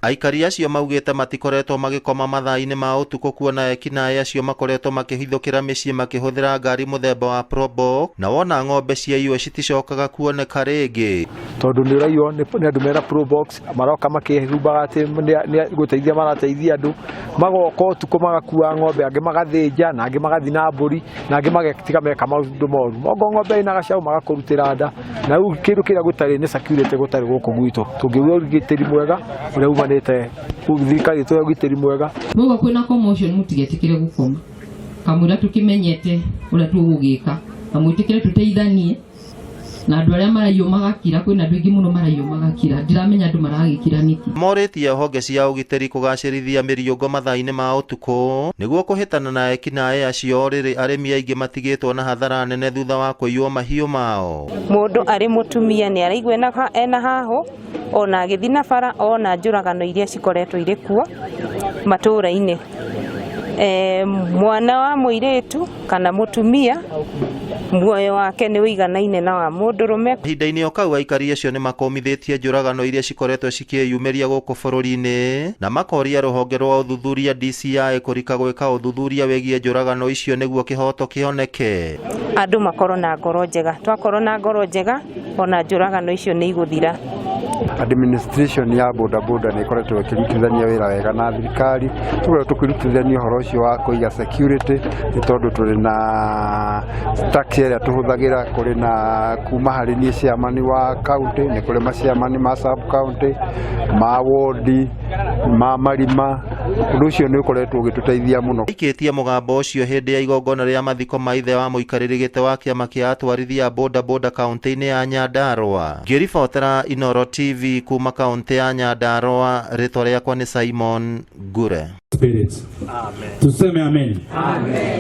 Aikari acio maugĩte matikoretwo magĩkoma mathaa-inĩ ma ũtukũ kuona ekinaĩ acio makoretwo makĩhithũkĩra mĩciĩ makĩhũthĩra ngari mũthemba wa Probox, na wona ng'ombe ciaiywo citicokaga kuoneka rĩngĩ. Tondũ nĩ ũraiywo nĩ andũ mena Probox, maroka makĩhumbaga atĩ nĩ gũteithia marateithia andũ, magoka ũtukũ magakua ng'ombe, angĩ magathĩnja na angĩ magathiĩ na mbũri na angĩ magetiga meka maũndũ moru. Okorwo ng'ombe ĩna gacaũ magakũrutĩra nda, na rĩu kĩndũ kĩrĩa gũtarĩ nĩ security gũtarĩ gũkũ gwitũ. Tũngĩgĩa ũgitĩri mwega ũrĩa umanĩte thirikari ĩtũhe ũgitĩri mwega. Mwaigua kwĩna commotion, mũtigetĩkĩre gũkoma kamũira tũkĩmenyete ũrĩa tũgũgĩka, na mwĩtĩkĩre tũteithanie na andũ arĩa maraiywo magakira. Kwĩna andũ aingĩ mũno maraiywo magakira, ndiramenya andũ maragĩkira nĩkĩ. Morĩtie honge cia ũgitĩri kũgacĩrithia mĩriũngo mathaa-inĩ ma ũtukũ nĩguo kũhĩtana na ekinaĩ acio, rĩrĩ arĩmi aingĩ matigĩtwo na hathara nene thutha wa kũiywo mahiũ mao. Mũndũ arĩ mũtumia nĩ araigua ena hahũ ona agĩthiĩ na bara, ona njũragano iria cikoretwo irĩ kuo matũũra-inĩ. Mwana wa mũirĩtu kana mũtumia, muoyo wake nĩ ũiganaine na wa mũndũrũme. Kahinda-inĩ o kau, aikari acio nĩ makũmithĩtie njũragano iria cikoretwo cikĩyumĩria gũkũ bũrũri-inĩ na makoria rũhonge rwa ũthuthuria DCI kũrika gwĩka ũthuthuria wĩgiĩ njũragano icio nĩguo kĩhoto kĩoneke. Andũ makorwo na ngoro njega, twakorwo na ngoro njega ona njũragano icio nĩ igũthira. Administration ya boda boda nĩ ĩkoretwo ĩkĩrutithania wĩra wega na thirikari. Tũkoretwo tũkĩrutithania ũhoro ũcio wa kũiga security, nĩ tondũ tũrĩ na tax ĩrĩa tũhũthagĩra, kũrĩ na kuma harĩ niĩ chairman wa county, nĩ kũrĩ ma chairman ma sub county, ma ward, ma marima. Ũndũ ũcio nĩ ũkoretwo ũgĩtũteithia mũno. Aikĩtie mũgambo ũcio hĩndĩ ya igongona rĩa mathiko ma ithe wa mũikarĩri gĩtĩ wa kĩama kĩa atwarithia a boda boda kaunti-inĩ ya Nyandarua. Ngĩribotera Inoro TV kuma kaunti ya Nyandarua, rĩtwa rĩakwa nĩ Simon Ngure. Spirit. Tuseme amen. Amen.